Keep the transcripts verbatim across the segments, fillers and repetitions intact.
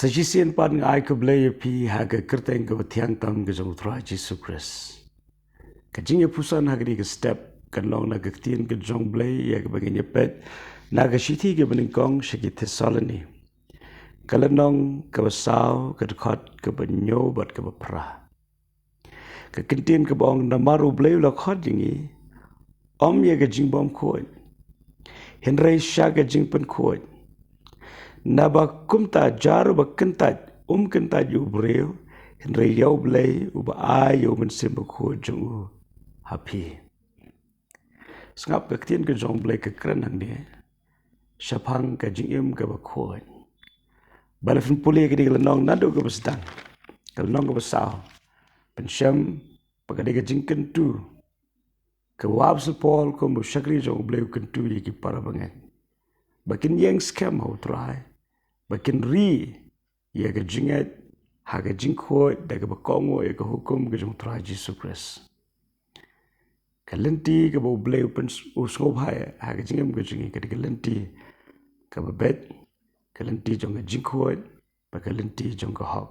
Sa shisien pat nga ai khublei ïa phi ha ka kyrteng kaba thiang tam ka jong u Trai Jisu Khrist. Ka jingïapyrshang ha kane ka step kan long na ka ktien ka jong u Blei ïa kaba ngin ïa peit na ka shithi kaba nyngkong sha ki Thessaloni, ka lynnong kaba saw, ka dkhot kaba hynñiew bad kaba phra. Ka kyntien kaba ong, namar u Blei u la khot ïa ngi, ym ïa ka jingbymkhuid, hynrei sha ka jingpynkhuid. Naba kumta jar uba kyntait um kyntait ïa u briew, hynrei ïa u Blei uba ai ïa u Mynsiem Bakhuid jong u ha phi. Sngap, ka ktien ka jong u Blei ka kren hangne shaphang ka jingim kaba khuid. Ba la phin pule ka dei ka lynnong naduh kaba sdang, ka lynnong kaba saw, pynshem ba ka dei ka jingkyntu kaba u Apostol Paul kum u shakri jong u Blei u kyntu ïa ki para bangeit ba kin ïeng skhem ha u Trai, ba kin ri ïa ka jingngeit ha ka jingkhuid da kaba kohnguh ïa ka hukum ka jong u Trai Jisu Khrist. Ka lynti kaba u Blei u pynsngewbha ha ka jingim ka jong ngi ka dei ka lynti kaba beit, ka lynti jong ka jingkhuid bad ka lynti jong ka hok.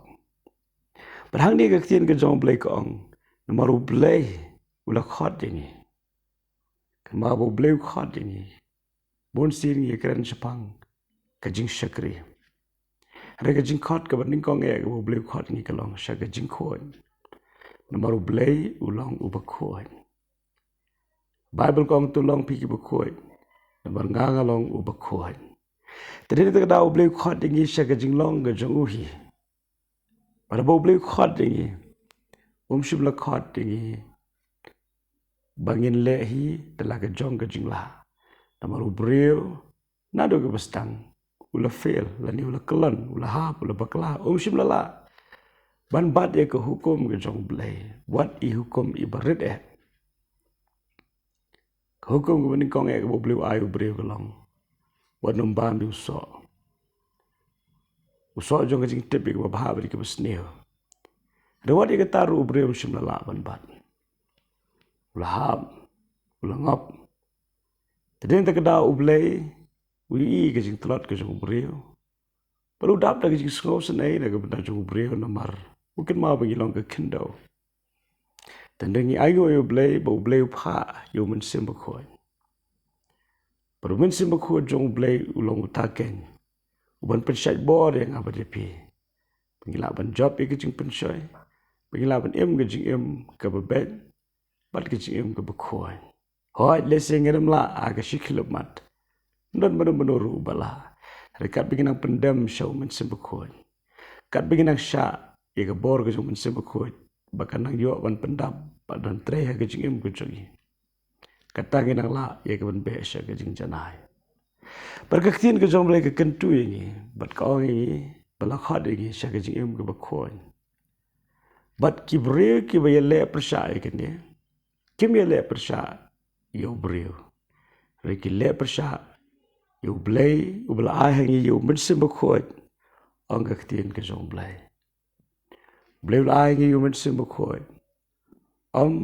Bad hangne ka ktien ka jong u Blei ka ong, namar u Blei u la khot ïa ngi. Namar ba u Blei u khot ïa ngi, bun sien ngi ïa kren shaphang ka jingshakri. Hynrei ka jingkhot kaba nyngkong eh kaba u Blei u khot ïa ngi ka long sha ka jingkhuid. Namar u Blei u long uba khuid. Baibl ka ong, to long phi kiba khuid, namar nga nga long uba khuid. Te dei na kata ka daw u Blei u khot ïa ngi sha ka jinglong ka jong u hi. Bad haba u Blei u khot ïa ngi, um shym la khot ïa ngi ba ngin leh hi da la ka jong ka jinglah. Namar u briew naduh kaba sdang u la fail, lane u la kyllon, u la hap, u la bakla, um shym la lah ban bat ïa ka hukum ka jong u Blei, wat i hukum iba rit eh. Ka hukum kaba nyngkong eh kaba u Blei u ai u briew ka long, wat nym bam ïa u soh. U soh jong ka jingtip ïa kaba bha bad ïa kaba sniew. Hynrei wat ïa kata ruh u briew um shym la lah ban bat. U la hap, u la ngop. Te dei na kata ka daw u Blei u ïohi ka jingtlot ka jong u briew. Bad u dap da ka jingsngewsynei na ka bynta jong u briew namar u kynmaw ba ngi long ka khyndew. Te hynrei ngi ainguh ïa u Blei ba u Blei u phah ïa u Mynsiem Bakhuid. Bad u Mynsiem Bakhuid jong u Blei u long uta keiñ uban pynshait bor ïa nga bad ïa phi, ba ngi lah ban jop ïa ka jingpynshoi, ba ngi lah ban im ka jingim kaba beit bad ka jingim kaba khuid. Hooid, lehse ngin ym lah ha ka shi khyllipmat, ym don mano mano ruh uba lah. Hynrei katba ngi nang pyndem sha u Mynsiem Bakhuid, katba ngi nang shah ïa ka bor ka jong u Mynsiem Bakhuid ba kan nang ïoh ban pyndap bad ban trei ha ka jingim ka jong ngi, kata ngi nang lah ïa ka ban beh sha ka jingjanai. Bad ka ktien ka jong u Blei ka kyntu ïa ngi bad ka ong ïa ngi ba la khot ïa ngi sha ka jingim kaba khuid. Bad ki briew kiba ïaleh pyrshah ïa kane kim ïaleh pyrshah ïa u briew, hynrei ki leh pyrshah ïa u Blei uba la ai ha ngi ïa u Mynsiem Bakhuid, ong ka ktien ka jong u Blei. U Blei u la ai ha ngi ïa u Mynsiem Bakhuid ym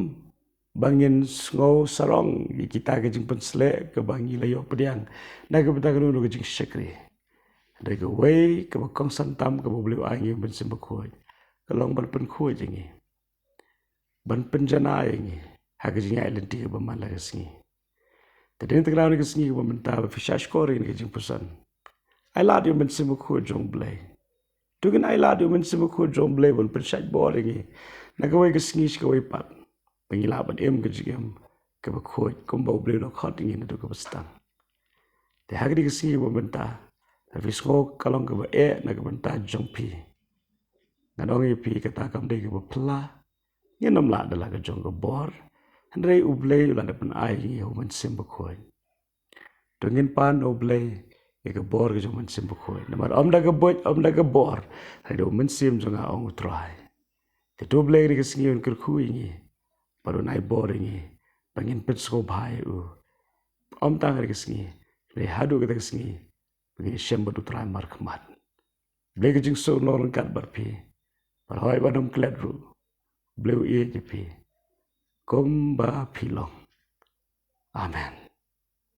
ba ngin sngew sarong ïa kita ki jingpynsleh kiba ngi la ïoh pdiang na ka bynta kano kano ka jingshakri. Hynrei kawei kaba kongsan tam kaba u Blei u ai ha ngi ïa u Mynsiem Bakhuid ka long ban pynkhuid ïa ngi, ban pynjanai ïa ngi ha ka jingïaid lynti kaba man la ka sngi. Te dei na kata ka daw kane ka sngi kaba mynta ba phi shahshkor ïa kane ka jingpyrshang, ai lad ïa u Mynsiem Bakhuid jong u Blei. To ngin ai lad ïa u Mynsiem Bakhuid jong u Blei ban pynshait bor ïa ngi na kawei ka sngi sha kawei pat, ba ngi lah ban im ka jingim kaba khuid kumba u Blei u la khot ïa ngi naduh kaba sdang. Te ha kane ka sngi kaba mynta, lada phi sngew ka long kaba eh na ka bynta jong phi, ngan ong ïa phi, kata kam dei kaba phylla. Ngin ym lah da la ka jong ka bor, hynrei u Blei u la dep ban ai ïa ngi u Mynsiem Bakhuid. To ngin pan na u Blei ïa ka bor ka jong u Mynsiem Bakhuid, namar ym da ka buit, ym da ka bor, hynrei da u Mynsiem jong nga, ong u Trai. Te to u Blei ha kane ka sngi un kyrkhu ïa ngi bad un ai bor ïa ngi ba ngin pynsngewbha ïa u, ym tang ha kane ka sngi, hynrei haduh kata ka sngi ba ngin ïashem bad u Trai markhmat. Blei ka jingsuk un long ryngkat bad phi. Bad hooid, wat nym klet ruh. Blei u ïeit ïa phi kumba phi long. Amen.